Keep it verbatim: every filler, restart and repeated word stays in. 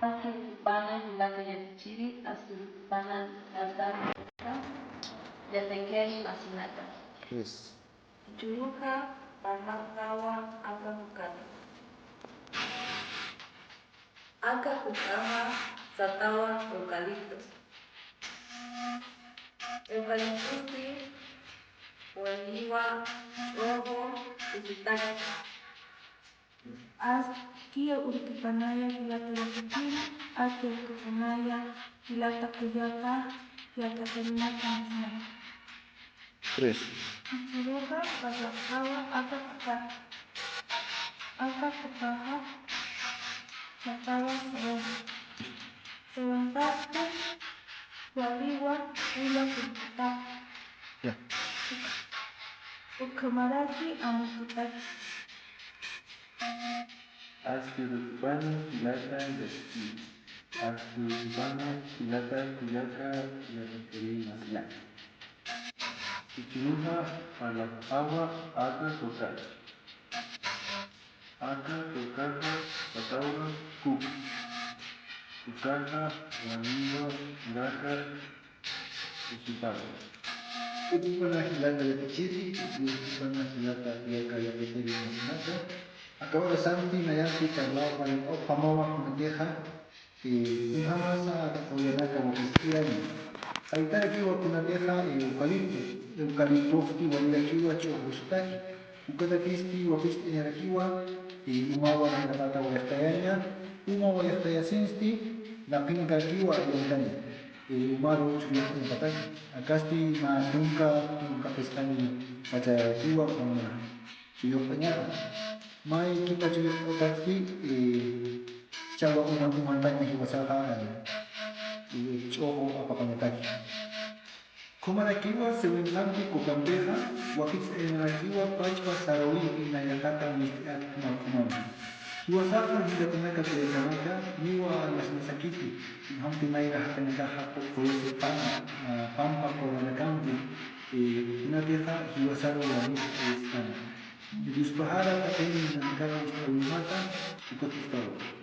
Aski rukupana jilata yatichiri, aski rukupana jilata yatichiri, yatinkiri masinaka. Yes. Churuka parlaqtawa aka jukata. Aka jukaxa satawa eucalipto. Eucaliptosti waliwa ch'uxu usutaki. Aski urkipanaya jilata yatichiri, aski urkipanaya jilata kullaka, jilata kullaka. Tres. Churuka parlaqtawa aka jukata. Aka jukaxa satawa sawan. Sawanpasti waliwa wila purkutaki. Ya. Ukhamaraki amukutaki. Aski rukupana jilata yatichiri. Aski rukupana jilata kullaka, jilata kullaka. Churuka parlaqtawa aka jukata. Aka jukaxa satawa kuka. Jukaxa waliwa ch'uxu usutaki. Urkipana jilata yatichiri, urkipana jilata kullaka, yatinkiri masinaka. Aka urasampi nayaxa parlawa, parlawa, ukhamäwa kunatixa, eh, kunjamasa qullanaka wakiskiraña. Jaytarakiwa kunatixa, eh, eucalipto, eucaliptosti walirakiwa ch'uxu usutaki. Ukatakisti wakist'añarakiwa, eh, umawa nayraqata wayaqtayaña, uma wayaqtayasinsti, naqinkarakiwa ayllantani, eh, umaru ch'uyaqt'añapataki. Akasti mä tunka, tunka phisqani pacharakiwa, kuna chuyuqt'añapa. May kipa chuyuqt'apatki, eh, chawa una umantaña jiwasaxa, eh, ch'uxu apaqañataki. Ukhamarakiwa siwinqampi kukampixa, wakist'añarakiwa pachpa sarüwimpi nayraqata wist'ayät ukhamapi. Jiwasaxa jilatanaka kullakanaka, niwa armasinasakiti, kunjamti nayra jaqinakaxa, qullusi pampa, ah, pampa qulanakampi, eh, kunatixa jiwasaru wañuskana. Diospaxara taqini nanakaru wist'awimata, ukatist'awa.